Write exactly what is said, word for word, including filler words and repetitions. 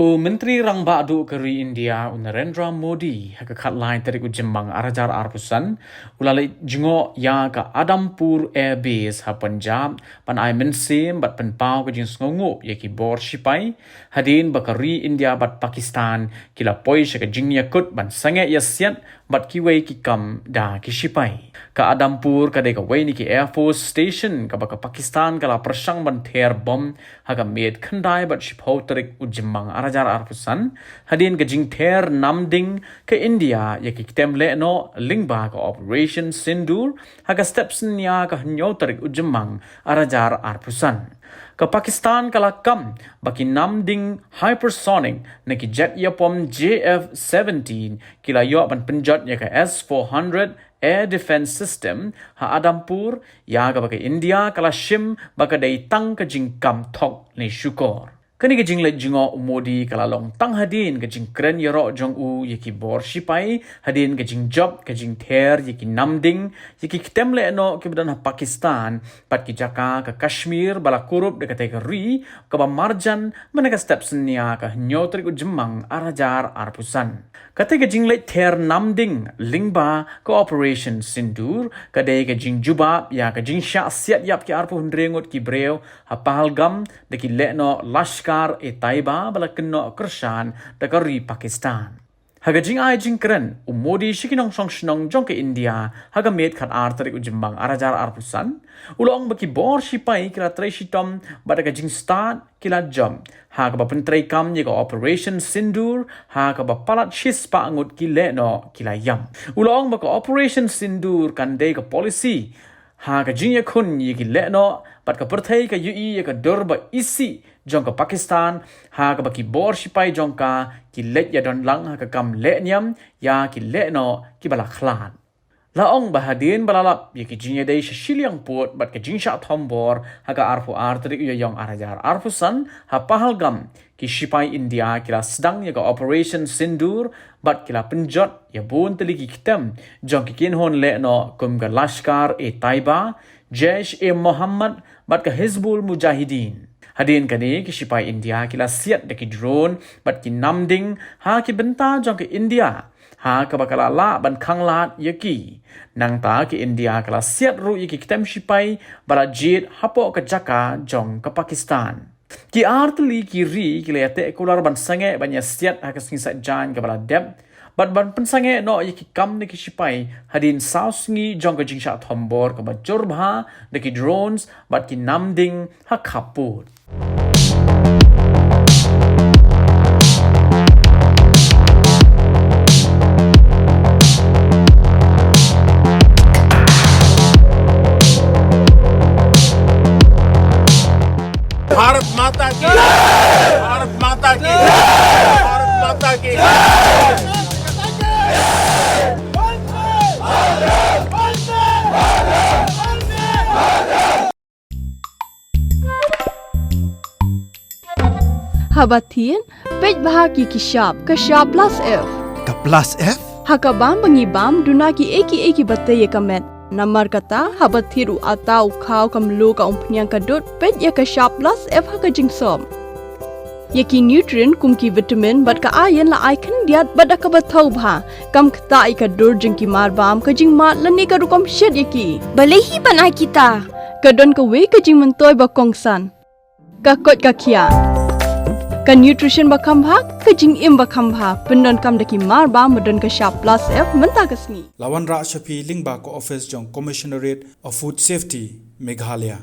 U Myntri Rangbah Duh ka ri India, u Narendra Modi, ha ka khatlai tarik u Jymmang arhajar arphew san, u la leit jngoh ïa ka Adampur Air Base ha Punjab, ban ai mynsiem bad pynpaw ka jingsngewnguh ïa ki bor shipai, hadien ba ka ri India bad Pakistan ki la poi sha ka jingïakut ban sangeh ïasiat bad kiwei ki kam da ki shipai. Ka Adampur ka dei kawei na ki Air Force Station kaba ka Pakistan ka la pyrshang ban ther bom ha ka miet khyndai bad shiphew tarik u Jymmang arhajar arphew san, hadien ka jingther namding ka India ïa ki ktem lehnoh lyngba ka Operation Sindoor ha ka step synñia ka hynñiew tarik u Jymmang arhajar arphew san. Ka Pakistan ka la kam ba ki namding hypersonic na ki jet ïapom J F seventeen ki la ïoh ban pynjot ïa ka S four hundred Air Defense System ha Adampur, ïa kaba ka India ka la shim ba ka dei tang ka jingkam thok ne shukor. Kane ka jingleit jngoh u Modi ka la long tang hadien ka jingkren ïaroh jong u ïa ki bor shipai, hadien ka jingjop ka jingther ïa ki namding ïa ki ktem lehnoh kiba don ha Pakistan bad ki jaka ka Kashmir ba la kurup da katei ka ri kaba marjan mynne ka step synñia ka hynñiew tarik u Jymmang arhajar arphew san. Katei ka jingleit ther namding lyngba ka Operation Sindoor ka dei ka jingjubab ïa ka jingshah siat ïap ki arphew hynriew ngut ki briew ha Pahalgam da ki lehnoh Lashkar-e-Taiba ba la kynnoh kyrshan da ka ri Pakistan. Ha ka jingai jingkren u Modi sha ki nongshong shnong jong ka India ha ka miet khatar tarik u Jymmang arhajar arphew san, u la ong ba ki bor shipai ki la trei shitom bad da ka jingstad ki la jop ha kaba pyntreikam ïa ka Operation Sindoor ha kaba palat shispah ngut ki lehnoh ki la ïam. U la ong ba ka Operation Sindoor kan dei ka policy ha ka jingïakhun ïa ki lehnoh bad ka pyrthei ka ïohi ïa ka dur ba isih jong ka Pakistan ha kaba ki bor shipai jong ka ki leit ïadon lang ha ka kam lehniam ïa ki lehnoh kiba la khlad. La ong ba hadien ba la lap ïa ki jingïadei sha shiliang pud bad ka jingshah thombor ha ka arphew ar tarik u Ïaïong arhajar arphew san ha Pahalgam, ki shipai India ki la sdang ïa ka Operation Sindoor bad ki la pynjot ïa bun tylli ki ktem jong ki kynhun lehnoh kum ka Lashkar-e-Taiba, Jaish-e-Mohammed bad ka Hizbul Mujahideen. Hadien kane ki shipai India ki la siat da ki drone bad ki namding ha ki bynta jong ka India ha kaba ka la lah ban khanglad ïa ki. Nangta ka India ka la siat ruh ïa ki ktem shipai ba la jied hapoh ka jaka jong ka Pakistan. Ki artylli ki ri ki la ïateh kular ban sangeh ban ïasiat ha ka sngi Saitjaiñ kaba la dep bad ban pynsangeh noh ïa ki kam na ki shipai hadien saw sngi jong ka jingshah thombor kaba jur bha da ki drones bad ki namding ha khappud. भारत माता की, भारत माता की, भारत माता की। Haba thied, peit bha ki ki shap, ka shap plus F. Ka plus F? Ha ka bam ba ngi bam, duna ki ei ki ei kiba tei ïa ka met. Namar kata, haba thied u atta u khaw ka mluh ka umphniang ka dud, peit ïa ka shap plus F ha ka jingsop. Ïa ki nutrient kum ki vitamin bad ka iron la ai khyndiat bad da kaba thaw bha. Kam ktah ïa ka dur jong ki mar bam, ka jingmad lane ka rukom shet ïa ki. Balei hi ban ai kita? Ka don kawei ka jingmyntoi ba kongsan. Ka koit ka khiah. Ka nutrition ba kham bha, ka jingim ba kham bha. Pyndonkam da ki mar bam ba don ka shap plus F mynta ka sngi. La wanrah sha phi lyngba ka office jong Commissionerate of Food Safety, Meghalaya.